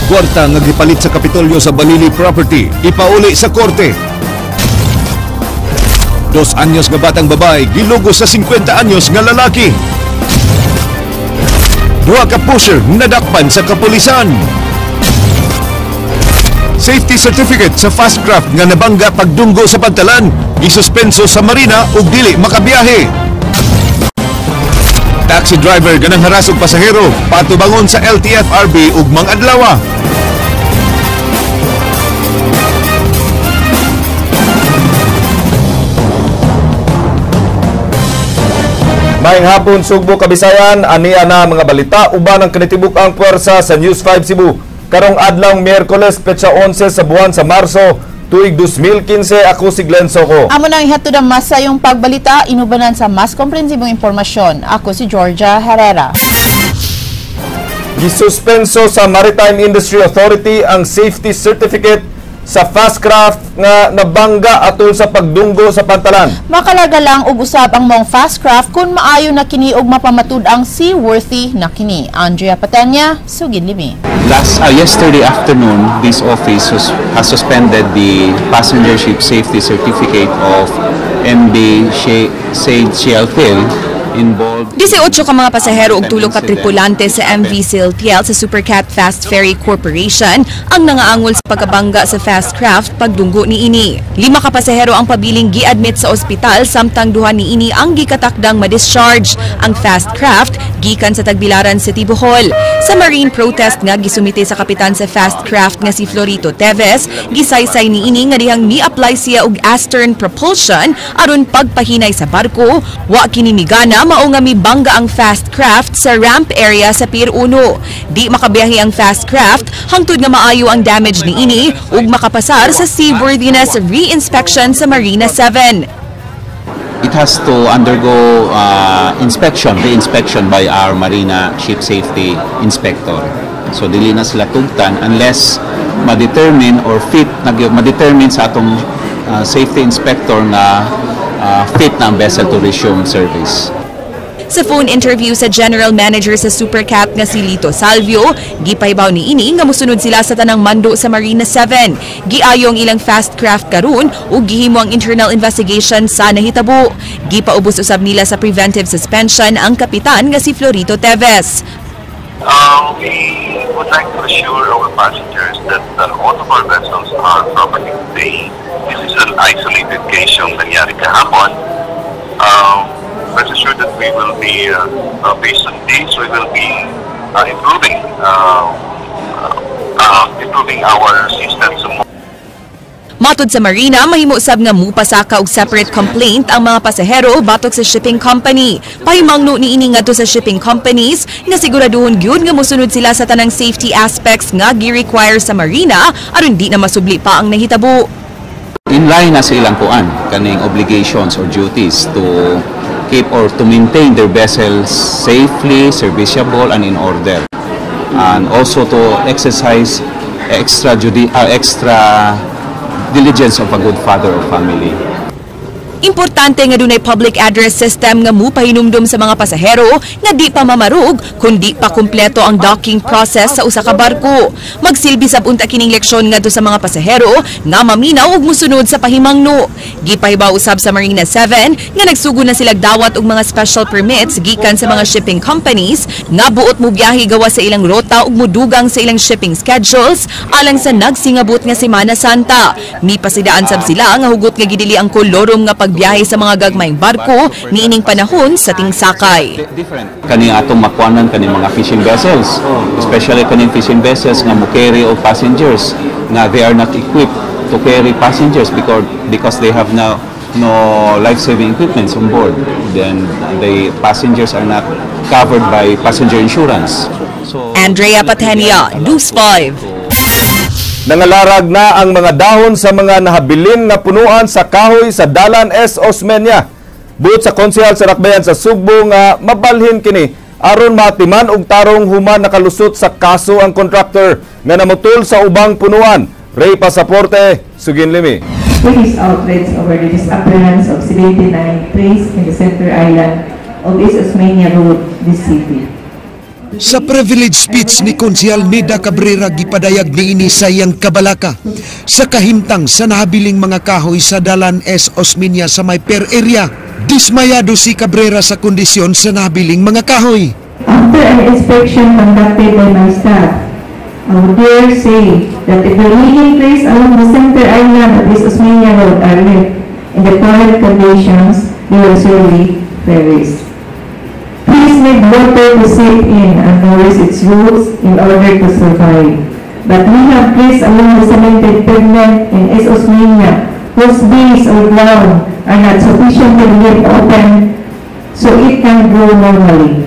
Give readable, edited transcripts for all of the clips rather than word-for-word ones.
Kwarta nga gipalit sa Kapitolyo sa Balili property, ipauli sa korte. 2 anyos nga batang babae gilugos sa 50 anyos nga lalaki. Duha ka pusher nadakpan sa kapulisan. Safety certificate sa fast craft nga nabangga pagdunggo sa pantalan, gisuspenso sa marina ug dili makabiyahe. Taxi driver ganang haras og pasahero, patubangon sa LTFRB ug mang-adlawa. Maayong hapon, Sugbo, Kabisayan, ania na mga balita uban ang kinitibuk ang puwersa sa News 5 Cebu. Karong adlaw Miyerkules, petsa 11 sa buwan sa Marso, tuig 2015, ako si Glenn Soco. Amo nang ihatod ang mas sayong pagbalita, inubanan sa mas komprehensibong impormasyon. Ako si Georgia Herrera. Gisuspenso sa Maritime Industry Authority ang safety certificate sa fast craft nga nabangga atol sa pagdunggo sa pantalan. Makalaga lang og usab ang mong fast craft kung maayo na kini og mapamatud ang seaworthy na kini. Andrea Patenya, sugid limi. Last yesterday afternoon, this office has suspended the passenger ship safety certificate of MB Sage Shealtiel involved 18 ka mga pasahero ug tulo ka tripulante sa MV Siltiel sa Supercat Fast Ferry Corporation ang nangaangol sa pagkabangga sa fast craft pagdunggo niini. 5 ka pasahero ang pabiling gi-admit sa ospital samtang duha niini ang gikatakdang ma-discharge. Ang fast craft gikan sa Tagbilaran City, Bohol. Sa marine protest nga gisumite sa kapitan sa fast craft nga si Florito Teves, gisaysay niini nga dihang mi-apply siya og astern propulsion aron pagpahinay sa barko, wa kini migana, mao nga mibangga ang fast craft sa ramp area sa Pier 1. Di makabiyahe ang fast craft hangtod nga maayo ang damage niini ug makapasar sa seaworthiness re-inspection sa Marina 7. It has to undergo inspection, re-inspection by our Marina Ship Safety Inspector. So dili na sila tugtan unless ma-determine or fit, ma-determine sa atong safety inspector nga fit na ang vessel to resume service. Sa phone interview sa general manager sa Supercat nga si Lito Salvio, gipahibaw ni ini nga mosunod sila sa tanang mando sa Marina 7. Giayo ang ilang fast craft karon ug gihimo ang internal investigation sa nahitabo. Gipaubos usab nila sa preventive suspension ang kapitan nga si Florito Teves. We would like to assure our passengers that all of our vessels are properly contained. This is an isolated case yung nangyari kahapon. Rest assured that we will be, based on this, we will be improving our systems. Matod sa Marina, mahimo sab nga mupasaka og separate complaint ang mga pasahero batok sa shipping company. Pahimangno niini ngadto sa shipping companies nga siguraduhon gyud nga mosunod sila sa tanang safety aspects nga gi-require sa Marina aron di na masubli pa ang nahitabo. In line na sa ilang kuan kaning obligations or duties to keep or to maintain their vessels safely, serviceable and in order. And also to exercise extra diligence of a good father of family. Importante nga dunay public address system nga mupahinumdum sa mga pasahero nga di pa mamarug kundi pa kumpleto ang docking process sa usa ka barko. Magsilbi sab unta kining leksyon ngadto sa mga pasahero nga maminaw ug musunod sa pahimangno. Gipahibaw usab sa Marina 7 nga nagsugod na sila dawat og mga special permits gikan sa mga shipping companies nga buot mobiyahe gawas sa ilang rota ug mudugang sa ilang shipping schedules alang sa nagsingabot nga Semana Santa. Mipasidaan sab sila nga hugot nga gidili ang kolorum nga pagbiyahe sa mga gagmayng barko niining panahon sa tingsakay. Kani atong makuanan kaning mga fishing vessels, especially kaning fishing vessels nga mo carry og passengers nga they are not equipped to carry passengers because they have no life-saving equipments on board. Then the passengers are not covered by passenger insurance. So, Andrea Patenia, News 5. Nangalarag na ang mga dahon sa mga nahabilin na punuan sa kahoy sa Dalan S. Osmeña. Buot sa konsehal sa Rakbayan sa Sugbo nga mabalhin kini aron maatiman og tarong human nakalusot sa kaso ang contractor nga namutol sa ubang punuan. Ray Pasaporte, Sugin Limi. With his outrage over the disappearance of 79 trees in the center island of East Osmeña Road, this city. Sa privilege speech ni Konsehal Nida Cabrera, gipadayag niini sa iyang kabalaka sa kahimtang sa nahabiling mga kahoy sa Dalan S. Osmeña sa may per area. Dismayado si Cabrera sa kondisyon sa nahabiling mga kahoy. After an inspection conducted by my staff, I would dare say that if the remaining trees along the center island of this Osmeña Road are left in the current conditions, they will surely perish. Trees need water to seep in and nourish its roots in order to survive. But we have trees along the cemented pavement in S. Osmeña whose base or ground are not sufficiently left open so it can grow normally.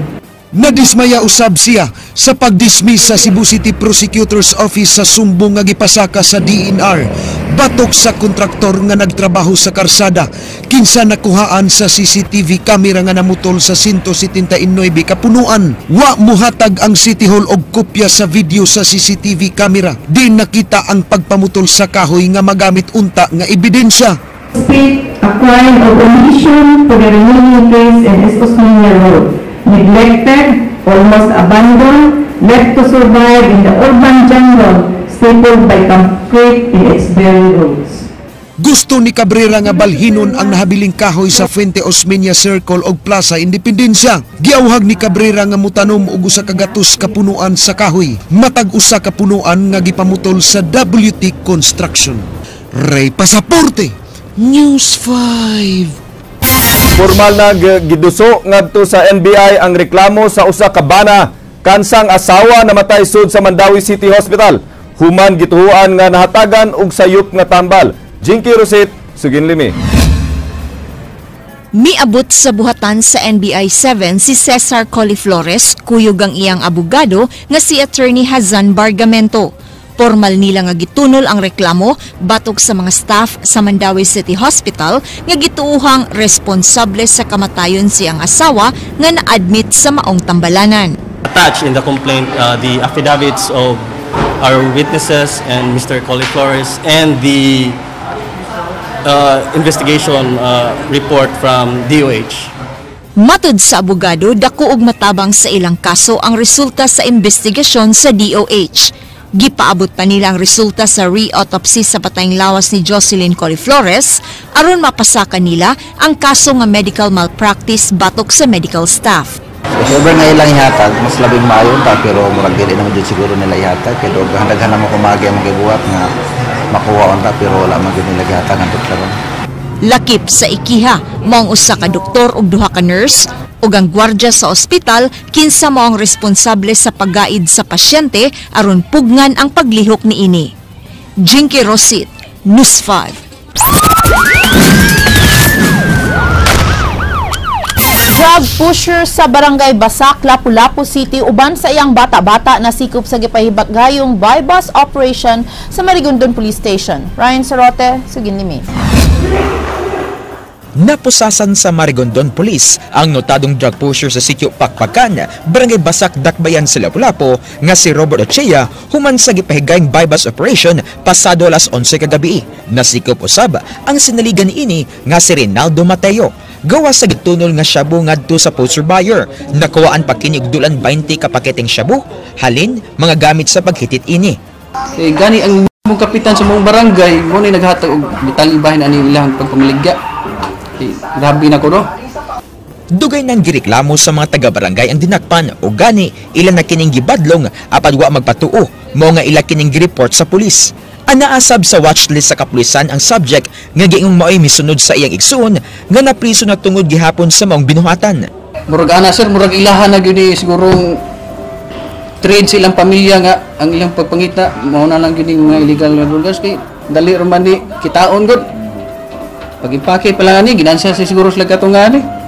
Nadismaya usab siya sa pagdismiss sa Cebu City Prosecutor's Office sa sumbong nga gipasaka sa DENR batok sa kontraktor nga nagtrabaho sa karsada, kinsa nakuhaan sa CCTV camera nga namutol sa 179 kapunuan. Wa muhatag ang City Hall og kopya sa video sa CCTV camera. Di nakita ang pagpamutol sa kahoy nga magamit unta nga ebidensya. State a crime of omission to the remaining trees in S. Osmeña Road, neglected, almost abandoned, left to survive in the urban jungle, stapled by concrete in its very roots. Gusto ni Cabrera nga balhinon ang nahabiling kahoy sa Fuente Osmeña Circle og Plaza Independencia. Giawhag ni Cabrera nga mutanom og 100 kapunuan sa kahoy. Matag usa ka punuan nga gipamutol sa WT Construction. Ray Pasaporte, News 5. Formal na giduso ngadto sa NBI ang reklamo sa usa ka bana kansang asawa namatay sud sa Mandaue City Hospital. Human gituhuan nga nahatagan og sayop nga tambal. Jinky Rosit, Suginlimi. Miabot sa buhatan sa NBI 7 si Cesar Coliflores, kuyog ang iyang abogado nga si Attorney Hazan Bargamento. Formal nila nga gitunol ang reklamo batok sa mga staff sa Mandaue City Hospital nga gituuhang responsable sa kamatayon siyang asawa nga na-admit sa maong tambalanan. Attached in the complaint the affidavits of our witnesses and Mr. Coliflores and the investigation report from DOH. Matud sa abogado, dako og matabang sa ilang kaso ang resulta sa investigasyon sa DOH. Gipaabot pa nila ang resulta sa re-autopsy sa patayng lawas ni Jocelyn Coliflores aron mapasaka nila ang kaso nga medical malpractice batok sa medical staff. If ever nga ilang ihatag, mas labing maayo ta, pero murag dili naman jud siguro nila ihatag kay dog daghan naman kumagi ang gibuhat nga makuha unta, pero wala man gyud nila gihatag hangtod karon. Lakip sa ikiha maong usa ka doktor ug duha ka nurse ug ang gwardiya sa ospital kinsa mao ang responsable sa paggaid sa pasyente aron pugnan ang paglihok niini. Jinky Rosit, News 5. Drug pusher sa Barangay Basak, Lapu-Lapu City uban sa iyang bata-bata na sikop sa gipahibagayong buy-bust operation sa Marigondon Police Station. Ryan Sarote, Suginlimi. Napusasan sa Marigondon Police ang notadong drug pusher sa sitio Pakpakan, Barangay Basak, Dakbayan sa Lapu-Lapu nga si Robert Ochea human sa gipahigayong buy-bust operation pasado alas 11 kagabi. Nasikop usab ang sinaligan niini nga si Rinaldo Mateo. Gawa sa gitunol nga shabu ngadto sa poster buyer. Nakuhaan pa kini og dulan 20 ka paketeng shabu, halin mga gamit sa paghitit ini. Eh, gani ang mong kapitan sa mong barangay mo ni naghatag og detalye bahin ani ilang pagpamaligya. Eh, grabe na ko no. Dugay nang gireklamo sa mga taga-barangay ang dinakpan o gani ila na kining gibadlong apan wa magpatuo, mao nga ila kining gireport sa pulis. Anaasab sa watchlist sa kapulisan ang subject nga giingong maoy misunod sa iyang igsuon nga napriso na tungod gihapon sa maong binuhatan. Murag ana sir, murag ilahan na gyud ni sigurong trade sa ilang pamilya nga ang ilang pagpangita mao na lang gyud ni mga illegal nga drugas kay dali ra man ni kitaon gud. Pag-impake pa lang ani ginansya sa siguro sila katong ani.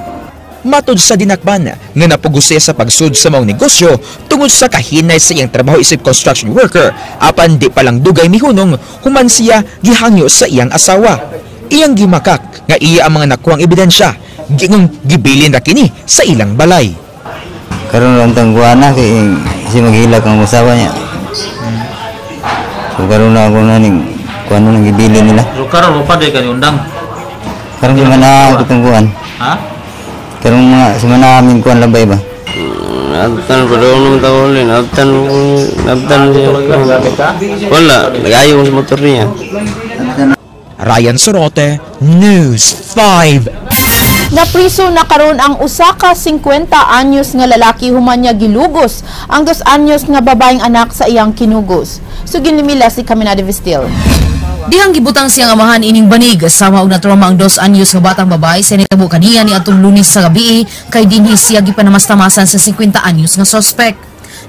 Matod sa dinakban nga napuguse sa pagsud sa maong negosyo tungod sa kahinay sa iyang trabaho isip construction worker, apan di pa lang dugay mihunong human siya gihangyo sa iyang asawa. Iyang gimakak nga iya ang mga nakuhang ebidensya, giingong gibilin ra kini sa ilang balay. Karon lang tangguana kay si maghilak ang asawa niya. So karon na ako na ning kuano nang gibilin nila. So karon mo pa day kani undang. Karon di man na ako tungguan. Ha? Karong mga sumana amin kuan labay ba? Nabtan pa daw naman tao ulit. Nabtan nabtan siya. Wala, nag-ayaw sa motor niya. Ryan Sorote, News 5. Napriso na karon ang usa ka 50 anyos nga lalaki human niya gilugos ang 2 anyos nga babaeng anak sa iyang kinugos. Sugin ni Mila si Caminade Vistil. Dihang gibutang siyang amahan ining banig sama og natroma ang 2 anyos nga batang babae sa nitabo kaniya ni atong Lunes sa gabi kay dinhi siya gipanamastamasan sa 50 anyos nga sospek.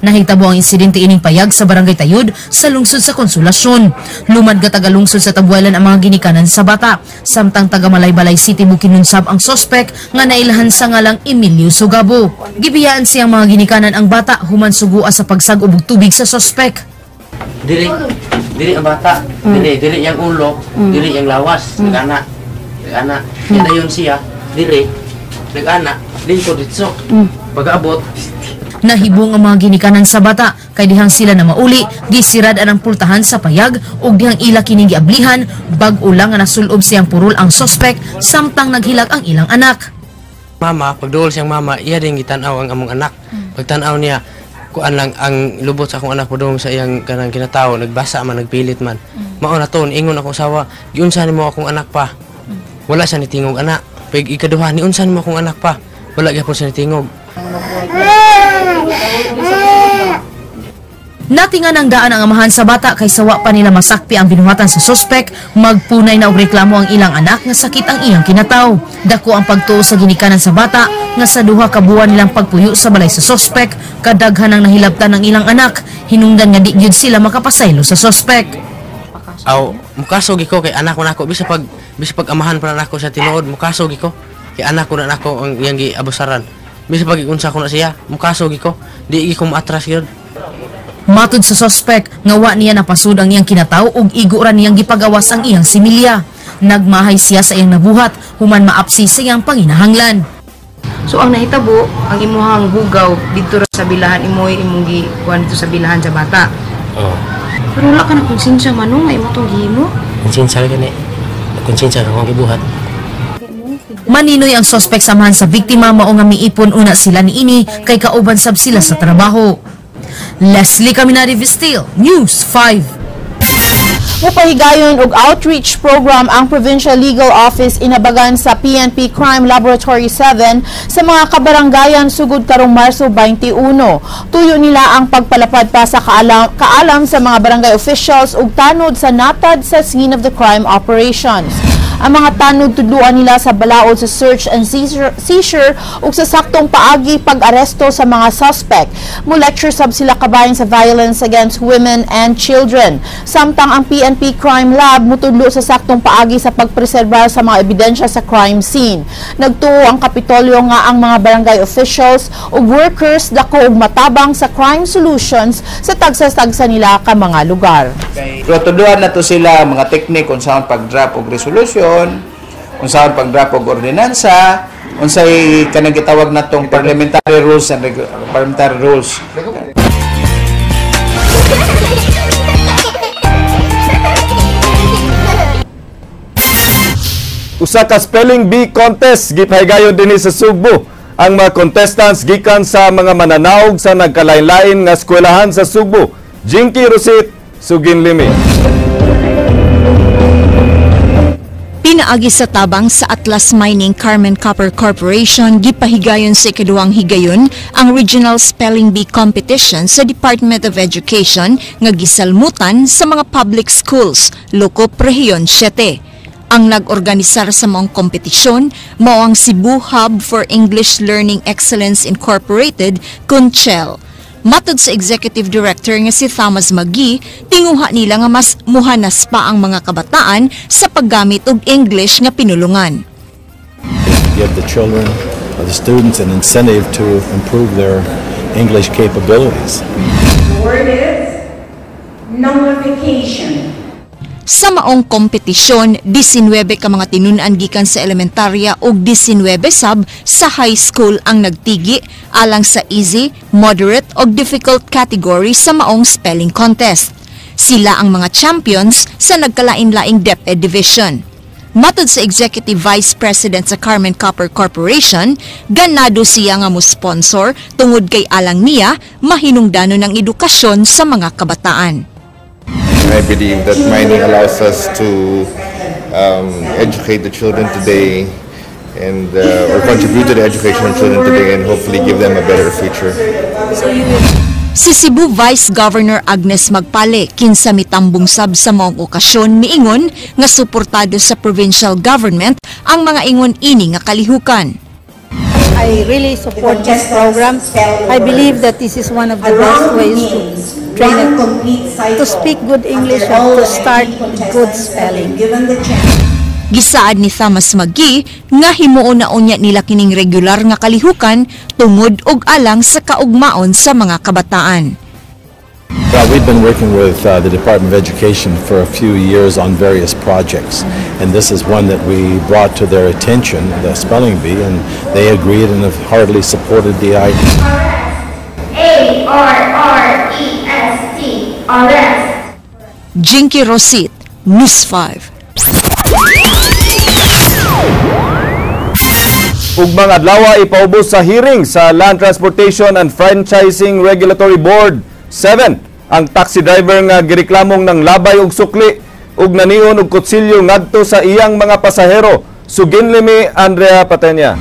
Nahitabo ang insidente ining payag sa Barangay Tayod sa lungsod sa Konsolasyon. Lumad ga taga-lungsod sa Tabuelan ang mga ginikanan sa bata. Samtang taga Malaybalay City Bukidnon sab ang sospek nga nailhan sa ngalang Emilio Sugabo. Gibiyaan siyang mga ginikanan ang bata human sugua sa pagsag-ob og tubig sa sospek. Dili dili ang bata, dili dili yang ulo, dili yang lawas, nagana. Nagana. Dayon siya, dili nagana, lingkod ditso. Pag-abot, Nahibong ang mga ginikanan sa bata kay dihang sila na mauli, gisirad ang pultahan sa payag ug dihang ila kining giablihan bag-o lang nga nasulob siyang purol ang sospek samtang naghilak ang ilang anak. Mama, pagduol siyang mama, iya din gitan-aw ang among anak. Pagtan-aw niya, kuan lang ang lubot sa akong anak padung sa iyang kanang kinatawo, nagbasa man, nagpilit man. Mao na to, ingon akong asawa, giunsa nimo akong anak pa. Wala siya nitingog anak. Pag ikaduha, niunsa nimo akong anak pa. Wala gyapon siya nitingog. Natingan ang daan ang amahan sa bata kay sawa pa nila masakpi ang binuhatan sa sospek, magpunay na og reklamo ang ilang anak nga sakit ang iyang kinataw. Dako ang pagtuo sa ginikanan sa bata nga sa 2 ka buwan nilang pagpuyo sa balay sa sospek, kadaghan ang nahilabtan ng ilang anak, hinungdan nga di gyud sila makapasaylo sa sospek. Aw, mukaso gi ko kay anak ko nako bisa pag amahan pa nako sa tinuod, mukaso gi ko kay anak ko na nako ang iyang giabusaran. Bisa pag iunsa ko na siya, mukaso gi ko, di gi ko maatras gyud. Matud sa sospek nga wa niya napasud ang iyang kinataw ug igo ra niyang gipagawas ang iyang similya. Nagmahay siya sa iyang nabuhat human maapsi sa iyang panginahanglan. So ang nahitabo, ang imuhang hugaw didto ra sa bilahan imoy imong gikuan dito sa bilahan sa bata. Oh. Pero wala ka na konsensya man nga imo tong gihimo. Konsensya gani. Konsensya ka akong gibuhat. Maninoy ang sospek samahan sa biktima mao nga miipon una sila niini kay kauban sab sila sa trabaho. Leslie Caminari Vistil, News 5. Mupahigayon og outreach program ang Provincial Legal Office inabagan sa PNP Crime Laboratory 7 sa mga kabaranggayan sugod karong Marso 21. Tuyo nila ang pagpalapad pa sa kaalam sa mga barangay officials ug tanod sa natad sa scene of the crime operations. Ang mga tanod tudluan nila sa balaod sa search and seizure ug sa saktong paagi pag-aresto sa mga suspect. Mo-lecture sab sila kabahin sa violence against women and children. Samtang ang PNP Crime Lab mutudlo sa saktong paagi sa pagpreserba sa mga ebidensya sa crime scene. Nagtuo ang Kapitolyo nga ang mga barangay officials ug workers dako og matabang sa crime solutions sa tagsa-tagsa nila ka mga lugar. Pero tudluan na to sila mga teknik unsaon pag-draft og resolution, unsaon pag-draft og ordinansa, unsay kanang gitawag natong parliamentary rules and parliamentary rules. Usa ka spelling bee contest gipahigayon dinhi sa Sugbo. Ang mga contestants gikan sa mga mananaog sa nagkalain-lain nga eskwelahan sa Sugbo. Jinky Rosit, Sugin Limi. Pinaagi sa tabang sa Atlas Mining Carmen Copper Corporation, gipahigayon sa ikaduhang higayon ang Regional Spelling Bee Competition sa Department of Education nga gisalmutan sa mga public schools, Lokop Rehiyon 7. Ang nag-organisar sa maong kompetisyon mao ang Cebu Hub for English Learning Excellence Incorporated, Conchel. Matod sa Executive Director nga si Thomas Magee, tinguha nila nga mas muhanas pa ang mga kabataan sa paggamit og English nga pinulungan. Give the children or the students an incentive to improve their English capabilities. The word is nullification. Sa maong kompetisyon, 19 ka mga tinun-an gikan sa elementarya ug 19 sab sa high school ang nagtigi alang sa easy, moderate ug difficult category sa maong spelling contest. Sila ang mga champions sa nagkalain-laing DepEd division. Matod sa Executive Vice President sa Carmen Copper Corporation, ganado siya nga mo sponsor tungod kay alang niya mahinungdanon ang edukasyon sa mga kabataan. I believe that mining allows us to educate the children today and or contribute to the education of children today and hopefully give them a better future. Si Cebu Vice Governor Agnes Magpale, kinsa mitambong sab sa maong okasyon, miingon nga suportado sa provincial government ang mga ingon ini nga kalihukan. I really support this program. I believe that this is one of the best ways to train it, to speak good English and to start good spelling. Gisaad ni Thomas Magee nga himuon na unya nila kining regular nga kalihukan tungod og alang sa kaugmaon sa mga kabataan. Well, we've been working with the Department of Education for a few years on various projects, and this is one that we brought to their attention, the spelling bee, and they agreed and have heartily supported the idea. ARREST, arrest. Jinky Rosit, News 5. Ugmang adlaw ipaubos sa hearing sa Land Transportation and Franchising Regulatory Board 7 ang taxi driver nga gireklamong ng labay og sukli ug nanion og kutsilyo ngadto sa iyang mga pasahero. Suginlimi Andrea Patenya.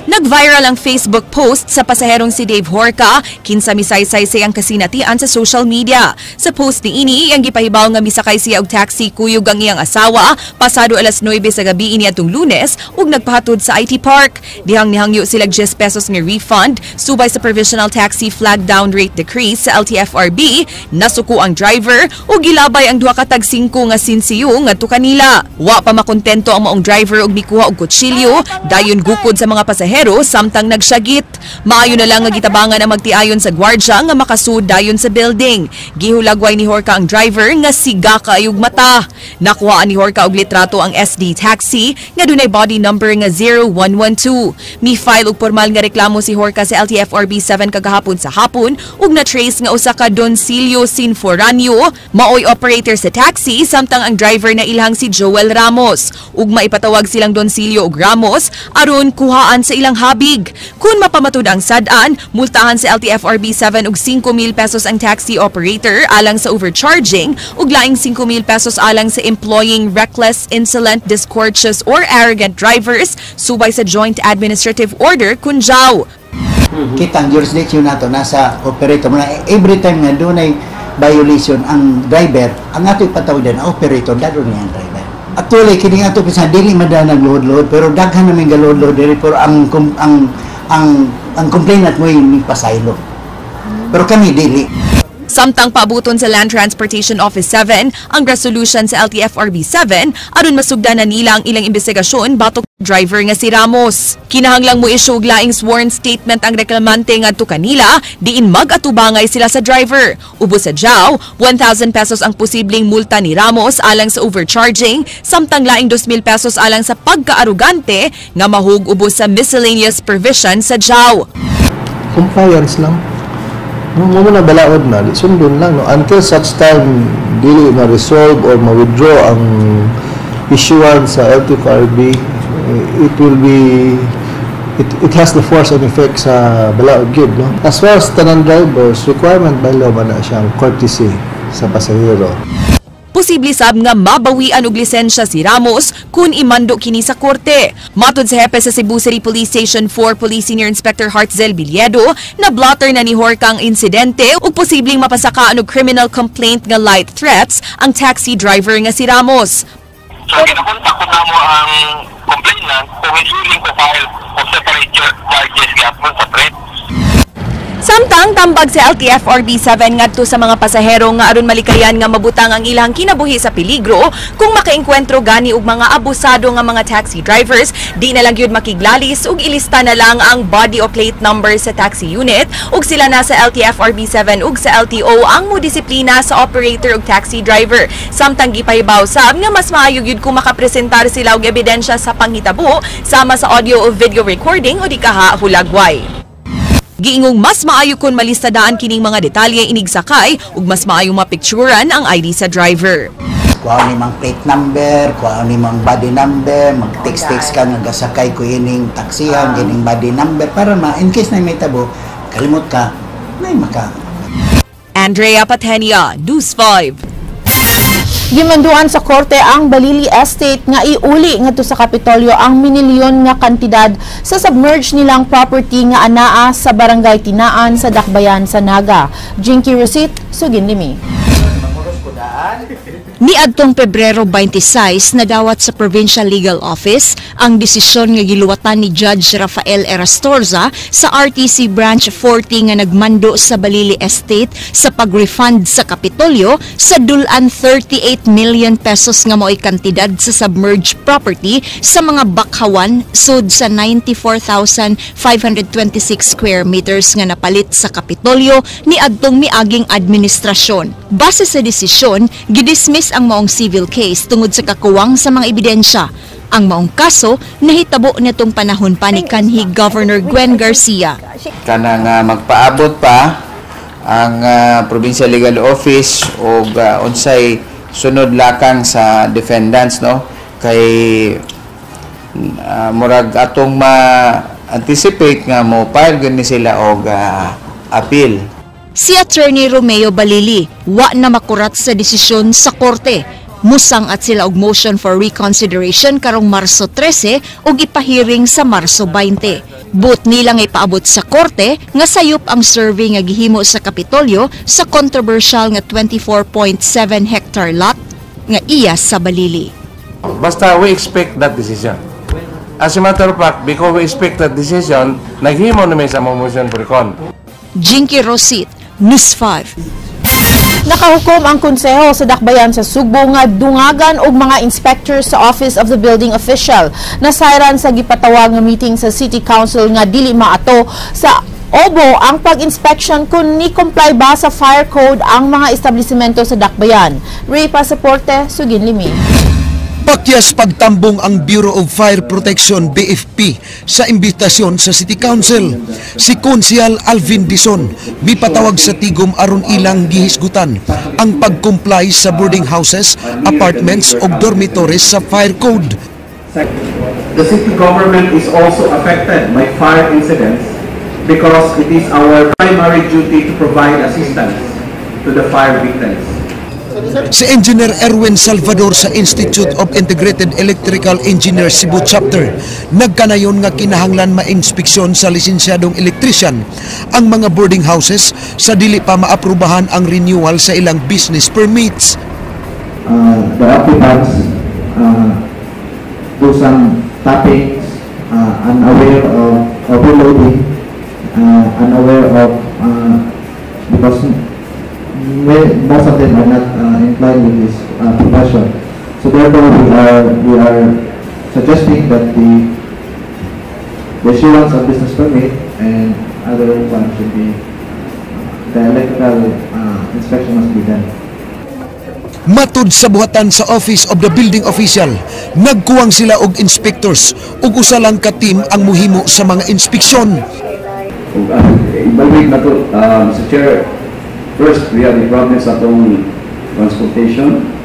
Nag-viral ang Facebook post sa pasaherong si Dave Horca, kinsa misaysay sa iyang kasinatian sa social media. Sa post niini, iyang gipahibaw nga misakay siya og taxi kuyog ang iyang asawa pasado alas 9 sa gabi ini atong Lunes ug nagpahatod sa IT Park. Dihang nihangyo sila 10 pesos nga refund subay sa provisional taxi flag down rate decree sa LTFRB, nasuko ang driver ug gilabay ang duha ka tag 5 nga sinsiyo ngadto kanila. Wa pa makontento ang maong driver ug mikuha og kutsilyo dayon gukod sa mga pasahero samtang nagsyagit. Maayo na lang nga gitabangan ang magtiayon sa gwardya nga makasud dayon sa building. Gihulagway ni Horca ang driver nga siga kaayog mata. Nakuhaan ni Horca og litrato ang SD taxi nga dunay body number nga 0112. Mi-file og formal nga reklamo si Horca sa LTFRB 7 kagahapon sa hapon ug na-trace nga usa ka Doncilio Sinforanio maoy operator sa taxi samtang ang driver na ilhang si Joel Ramos. Ug maipatawag silang Doncilio ug Ramos aron kuhaan sa ilang habig. Kung mapamatud ang sad-an, multahan sa LTFRB 7 og 5,000 pesos ang taxi operator alang sa overcharging ug laing 5,000 pesos alang sa employing reckless, insolent, discourteous or arrogant drivers subay sa Joint Administrative Order kunjaw. Kita ang jurisdiction nato nasa operator. Muna, every time nga dunay violation ang driver, ang ato ipatawag din ang operator, dadon niya ang driver. Actually, kini ato bisa dili man da nagluhod-luhod, pero daghan namin galuhod-luhod diri, pero ang complainant mo yung pasaylo. Pero kami dili. Samtang paabuton sa Land Transportation Office 7 ang resolution sa LTFRB 7 aron masugdan na nila ang ilang investigasyon batok driver nga si Ramos. Kinahanglang mo issue og laing sworn statement ang reklamante ngadto kanila diin mag-atubangay sila sa driver. Ubos sa jaw, 1,000 pesos ang posibleng multa ni Ramos alang sa overcharging, samtang laing 2,000 pesos alang sa pagkaarugante nga mahug ubos sa miscellaneous provision sa jaw. Compliance lang. No, mo na balaod na, di sundon lang, no, until such time dili ma-resolve or ma-withdraw ang issuance sa LTFRB, it will be it has the force and effect sa balaod gyud, no. As far as tanan drivers, requirement by law man na siyang courtesy sa pasahero. Posible sab nga mabawian og lisensya si Ramos kung imando kini sa korte. Matod sa hepe sa Cebu City Police Station 4 Police Senior Inspector Hartzel Bilyedo, na blotter na ni Horca ang insidente ug posibleng mapasakaan og criminal complaint nga light threats ang taxi driver nga si Ramos. So ginakontak ko na mo ang complainant kung is willing to file for separate charges gyapon sa threat. Samtang tambag sa LTFRB 7 ngadto sa mga pasahero nga aron malikayan nga mabutang ang ilang kinabuhi sa peligro kung makaengkwentro gani og mga abusado nga mga taxi drivers, di na lang gyud makiglalis ug ilista na lang ang body o plate number sa taxi unit ug sila na sa LTFRB 7 ug sa LTO ang modisiplina sa operator ug taxi driver. Samtang gipahibaw sab nga mas maayo gyud kung makapresentar sila og ebidensya sa panghitabo sama sa audio o video recording o di kaha hulagway. Giingong mas maayo kon malistadaan kining mga detalye inigsakay ug mas maayo mapicturan ang ID sa driver. Kuha ni mang plate number, kuha ni mang body number, mag-text-text ka nga gasakay ko ining taksihan, gining body number para ma in case na may tabo, kalimot ka, may maka. Andrea Patenia, News 5. Gimanduan sa korte ang Balili Estate nga iuli ngadto sa Kapitolyo ang minilyon nga kantidad sa submerged nilang property nga anaa sa Barangay Tinaan sa Dakbayan sa Naga. Jinky Rosit, sugin limi. Niadtong Pebrero 26, nadawat sa Provincial Legal Office ang desisyon nga giluwatan ni Judge Rafael Erastorza sa RTC Branch 40 nga nagmando sa Balili Estate sa pag-refund sa Kapitolyo sa dulan 38 million pesos nga mao'y kantidad sa submerged property sa mga bakhawan sud sa 94,526 square meters nga napalit sa Kapitolyo niadtong miaging administrasyon. Base sa desisyon, gidismiss ang maong civil case tungod sa kakuwang sa mga ebidensya. Ang maong kaso nahitabo nitong panahon pa ni kanhi Governor Gwen Garcia. Kanang magpaabot pa ang Provincial Legal Office og unsay sunod lakang sa defendants, no, kay murag atong ma-anticipate nga mo file gyud ni sila og appeal. Si Attorney Romeo Balili wa na makurat sa desisyon sa korte. Musang at sila og motion for reconsideration karong Marso 13 ug ipahiring sa Marso 20. But nilang ipaabot sa korte nga sayop ang survey nga gihimo sa Kapitolyo sa controversial nga 24.7 hectare lot nga iya sa Balili. Basta we expect that decision. As a matter of fact, because we expect that decision, naghimo naman sa motion for recon. Jinky Rosit, News 5. Nakahukom ang konseho sa Dakbayan sa Sugbo nga dungagan og mga inspectors sa Office of the Building Official. Nasayran sa gipatawag nga meeting sa City Council nga dili maato sa OBO ang pag-inspection kung ni-comply ba sa fire code ang mga establishmento sa Dakbayan. Ray Pasaporte, sugin limi. Pakyas pagtambong ang Bureau of Fire Protection BFP sa imbitasyon sa City Council. Si Konsehal Alvin Dison mipatawag sa tigom aron ilang gihisgutan ang pag-comply sa boarding houses, apartments o dormitories sa fire code. The city government is also affected by fire incidents because it is our primary duty to provide assistance to the fire victims. Si Engineer Erwin Salvador sa Institute of Integrated Electrical Engineers Cebu Chapter nagkanayon nga kinahanglan mainspeksyon sa lisensyadong electrician ang mga boarding houses sa dili pa maaprubahan ang renewal sa ilang business permits. The occupants do some tappings, unaware of overloading, unaware of because most of them are not inclined with this profession. So therefore, we are suggesting that the issuance of business permit and other ones should be the electrical inspection must be done. Matud sa buhatan sa Office of the Building Official, nagkuwang sila og inspectors ug usa lang ka team ang muhimo sa mga inspeksyon. Ug evaluate na to, Mr. Chair. First, we have the problem sa atong transportation.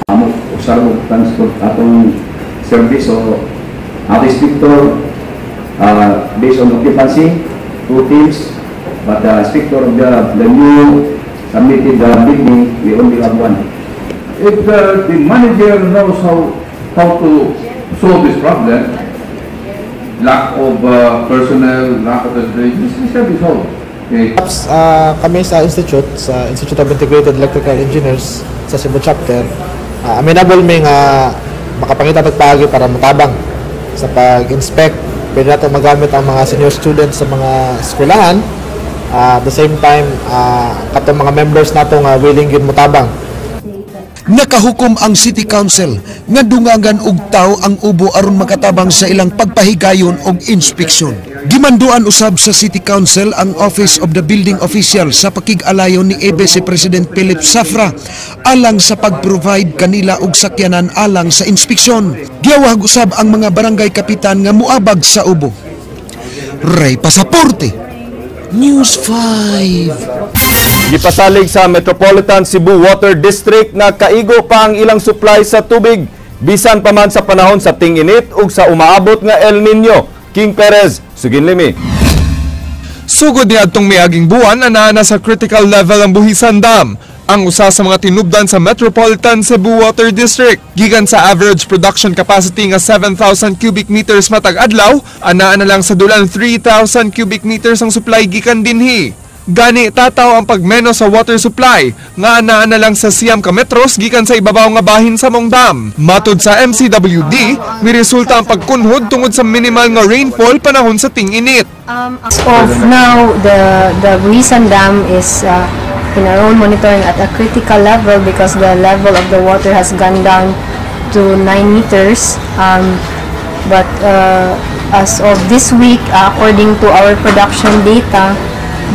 Amo, usar mo transport atong service. So, ato inspector, based on occupancy, two teams. But the inspector of the new submitted the building, we only have one. If the manager knows how to solve this problem, lack of personnel, lack of this can be solved. Okay. Kami sa Institute of Integrated Electrical Engineers sa Cebu Chapter, amenable mi nga makapangita tag paagi para motabang sa pag-inspect. Pwede nato magamit ang mga senior students sa mga eskwelahan. At the same time, katong mga members nato nga willing gyud motabang. Nakahukom ang City Council nga dungagan og tawo ang ubo aron makatabang sa ilang pagpahigayon og inspeksyon. Gimanduan usab sa City Council ang Office of the Building Official sa pakig-alayon ni ABC President Philip Safra alang sa pag-provide kanila og sakyanan alang sa inspeksyon. Giyawag usab ang mga barangay kapitan nga muabag sa ubo. Ray Pasaporte, News 5. Gipasalig sa Metropolitan Cebu Water District nga kaigo pa ang ilang supply sa tubig bisan pa man sa panahon sa ting-init ug sa umaabot nga El Nino. King Perez, Suginlimi. Sugod niadtong miaging buwan, anaa na sa critical level ang Buhisan Dam, ang usa sa mga tinubdan sa Metropolitan Cebu Water District. Gikan sa average production capacity nga 7,000 cubic meters matag adlaw, anaa na lang sa dulan 3,000 cubic meters ang supply gikan dinhi. Gani tataw ang pagmenos sa water supply nga anaa na lang sa 9 ka metros gikan sa ibabaw nga bahin sa maong dam. Matud sa MCWD, miresulta ang pagkunhod tungod sa minimal nga rainfall panahon sa ting-init. As of now, the Buhisan Dam is in our own monitoring at a critical level because the level of the water has gone down to 9 meters. But as of this week, according to our production data,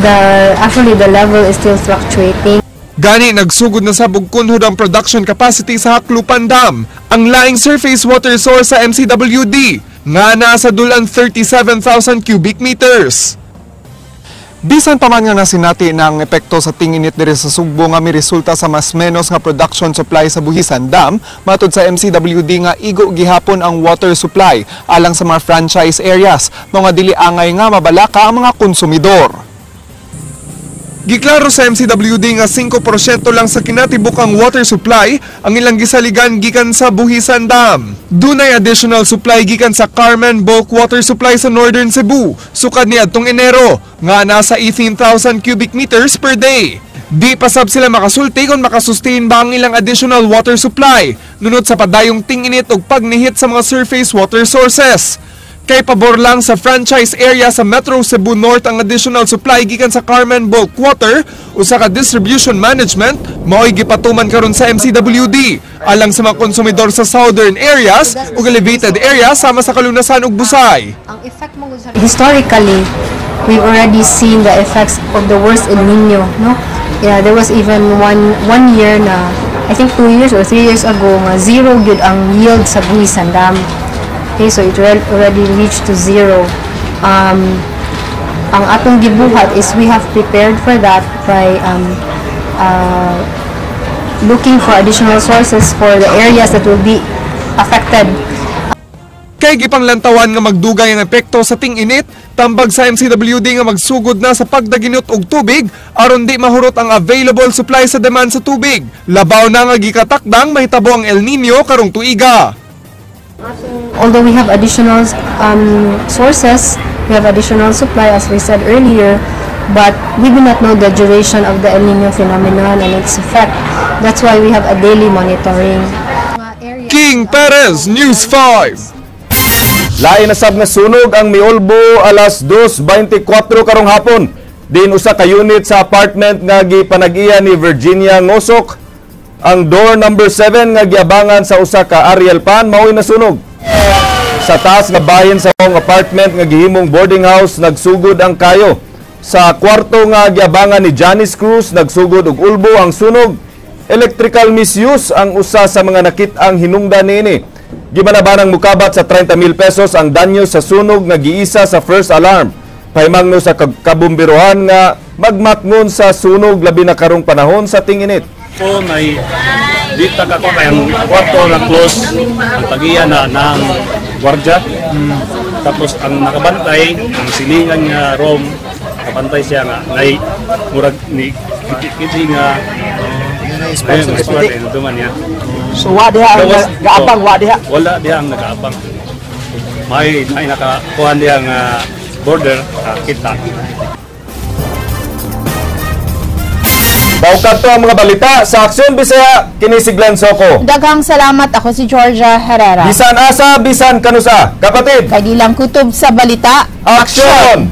the actually the level is still fluctuating. Gani nagsugod na sa kunhod ang production capacity sa Jaclupan Dam, ang laing surface water source sa MCWD, nga nasa dulan 37,000 cubic meters. Bisan pa man nga nasinati na ang epekto sa tinginit diri sa Sugbo nga miresulta sa mas menos nga production supply sa Buhisan Dam, matud sa MCWD nga igo gihapon ang water supply alang sa mga franchise areas, mga dili angay nga mabalaka ang mga konsumidor. Giklaro sa MCWD nga 5% lang sa kinatibukang water supply ang ilang gisaligan gikan sa Buhisan Dam. Dunay additional supply gikan sa Carmen Bulk Water Supply sa Northern Cebu, sukad niadtong Enero, nga nasa 18,000 cubic meters per day. Di pa sab sila makasulti kung makasustain ba ang ilang additional water supply, nunot sa padayong ting-init ug pagnihit sa mga surface water sources. Kay pabor lang sa franchise area sa Metro Cebu North ang additional supply gikan sa Carmen Bulk Water, usa ka distribution management mao'y gipatuman karon sa MCWD alang sa mga konsumidor sa southern areas ug elevated areas sama sa Kalunasan ug Busay. Historically, we've already seen the effects of the worst El Nino, no? Yeah, there was even one year na, I think 2 years or 3 years ago, nga zero gyud ang yield sa Buhisan Dam. Okay, so it already reached to zero. Ang atong gibuhat is we have prepared for that by looking for additional sources for the areas that will be affected. Kay gipanglantawan nga magdugay ang epekto sa ting-init, tambag sa MCWD nga magsugod na sa pagdaginot og tubig aron di mahurot ang available supply sa demand sa tubig. Labaw na nga gikatakdang mahitabo ang El Nino karong tuiga. Although we have additional sources, we have additional supply, as we said earlier, but we do not know the duration of the El Nino phenomenon and its effect. That's why we have a daily monitoring. King Perez, News 5. Lain na sab nga sunog ang miulbo alas 2:24 karong hapon. Din usa ka unit sa apartment nga gipanag-iya ni Virginia Ngosok. Ang door number 7 nga giabangan sa usa ka aerial fan mao'y nasunog. Sa taas nga bahin sa maong apartment nga gihimong boarding house nagsugod ang kayo. Sa kwarto nga giabangan ni Janice Cruz, nagsugod og ulbo ang sunog. Electrical misuse ang usa sa mga nakit-ang hinungdan niini. Gibanabanang mukabat sa 30 mil pesos ang danyo sa sunog nga giisa sa first alarm. Pahimangno sa kabumbirohan nga magmatngon sa sunog, labi na karong panahon sa tinginit. Po may dita ka ko kay ang kwarto na close, ang tagiya na ng gwardya. Tapos ang nakabantay, ang silingan nga room, nakabantay siya nga nay murag ni kiti nga ayun, spark eh, duman niya. So wa diha ang gaabang, wa diha. Wala diha ang nagaabang. May nakakuha diha nga border, kita. Bawkat to ang mga balita sa Aksyon Bisaya, kini si Glenn Soco. Daghang salamat, ako si Georgia Herrera. Bisan asa, bisan kanusa. Kapatid. Kay di lang kutob sa balita. Aksyon!